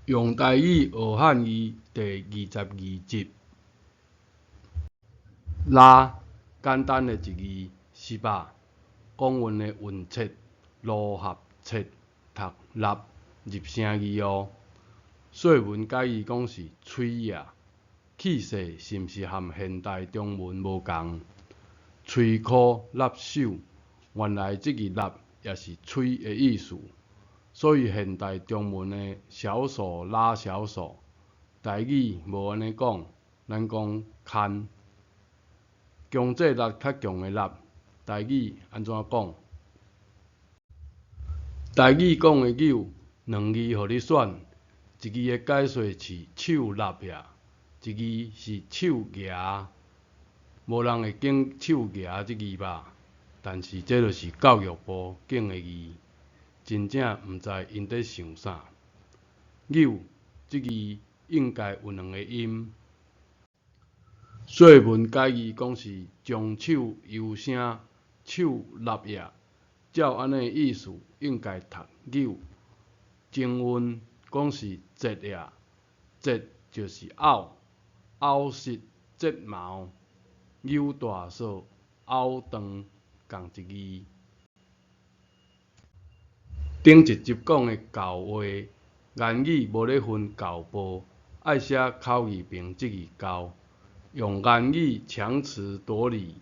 用台語學漢字第22集。抐，簡單的一字，是吧？公文的韻切、羅合切、讀納入聲字哦。說文解字講是吹也，氣勢是毋是和現代中文無仝？摧枯拉朽，原來這字納也是吹的意思。所以現代中文的小手拉小手，台語無按呢講，咱講牽。強制力較強的力，台語按怎講？台語講的搝，兩字予你選，一字的解說是手納呀，一字是手舉，無人會揀手舉這字吧？但是這就是教育部揀的字。真正毋知𪜶佇想啥。搝這字應該有兩個音。說文解字講是將手柔聲，手納也，照按呢意思應該讀搝。前韻講是節也，節就是拗，拗實睫毛，搝大索，拗長，仝一字。頂一集講的舊話，言語無咧分舊報，愛寫口字旁這字舊，用言語強詞奪理，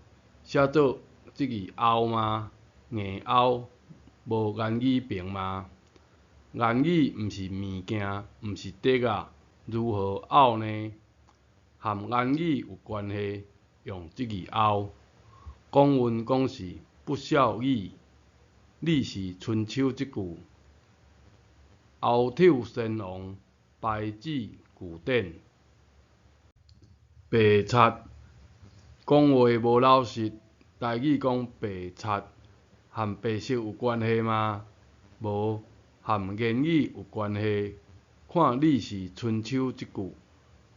寫做這字拗嗎？硬拗，無言語旁嗎？言語毋是物件，毋是竹仔，如何拗呢？和言語有關係，用這字拗。古文講是不肖語。呂氏春秋這句，甌手先王，排子古典。白賊講話無老實，台語講白賊，和白色有關係嗎？無，和言語有關係。看呂氏春秋這句，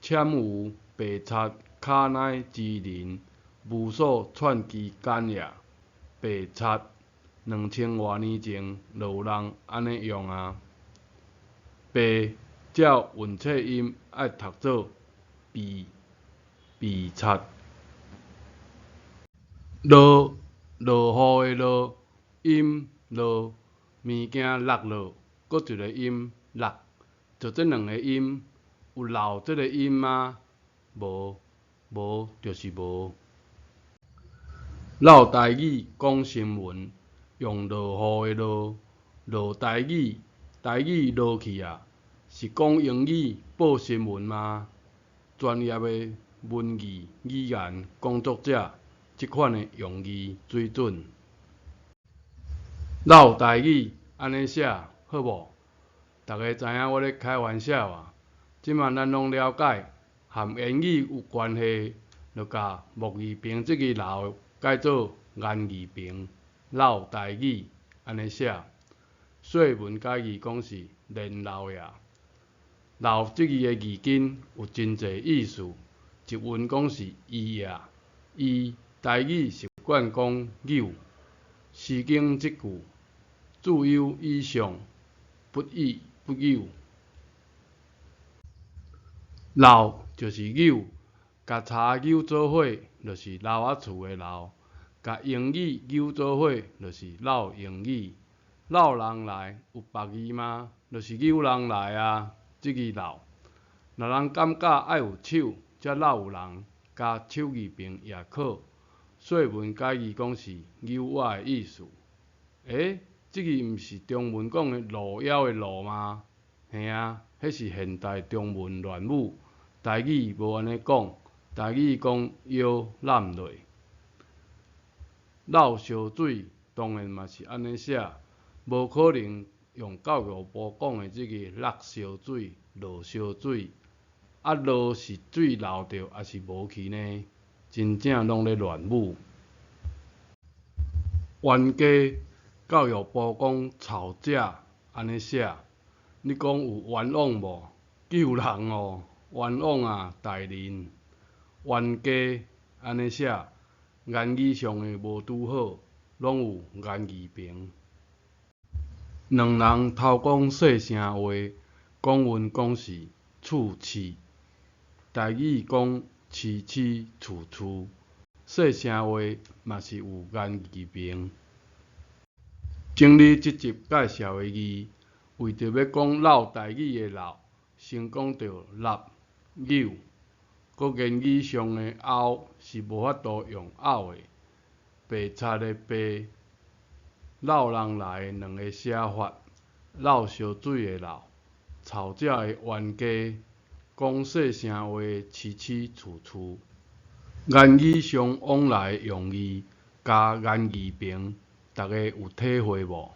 諂誣白賊卡乃之人，無所串其間也。白賊。兩千外年前就有人按呢用啊。白照韻切音愛讀做敝，敝賊。落，落雨的落，音落，物件落落，閣一個音落，就這兩個音，有漏這個音嗎？無，無就是無。落台語講新聞。用落雨的落，落台語，台語落去啊，是講英語報新聞嗎？專業的文字語言工作者，這款的用字水準。落台語按呢寫好無？逐家知影我咧開玩笑啊！這馬咱攏了解，和言語有關係，就共木字旁這个流改做言字旁。落台語按呢寫，說文解字講是連漏也。漏這字的字根有真濟意思，一韻講是伊也，伊台語習慣講搝。詩經這句，子游以上，不亦不搝。漏就是搝，共柴搝做伙就是老仔厝的老。共英語搝做伙，就是落英語。落人來有別字嗎？就是搝人來啊，這字落。若人感覺愛有手，才落有人，加手字旁也可。說文解字講是搝我的意思。欸，這字毋是中文講的路枵的路嗎？嘿啊，彼是現代中文亂舞，台語無按呢講，台語講腰攬落。落燒水當然嘛是按呢寫，無可能用教育部講的這个落燒水、落燒水，啊落是水漏著，抑是無去呢？真正攏咧亂舞。冤家，教育部講吵架按呢寫，你講有冤枉無？救人哦，冤枉啊，大人！冤家按呢寫。言語上的無拄好，攏有言字旁。兩人頭講細聲話，廣文講是處刺，台語講飼飼處處，細聲話嘛是有言字旁。整理這集介紹的字，為著欲講落台語的落，先講著立、扭，閣言語上的拗是無法度用拗的，白賊的白，落人來的兩个寫法，落燒水的落，臭鳥的冤家，講細聲話的飼飼處處，言語上往來的用字加言字旁，逐家有體會無？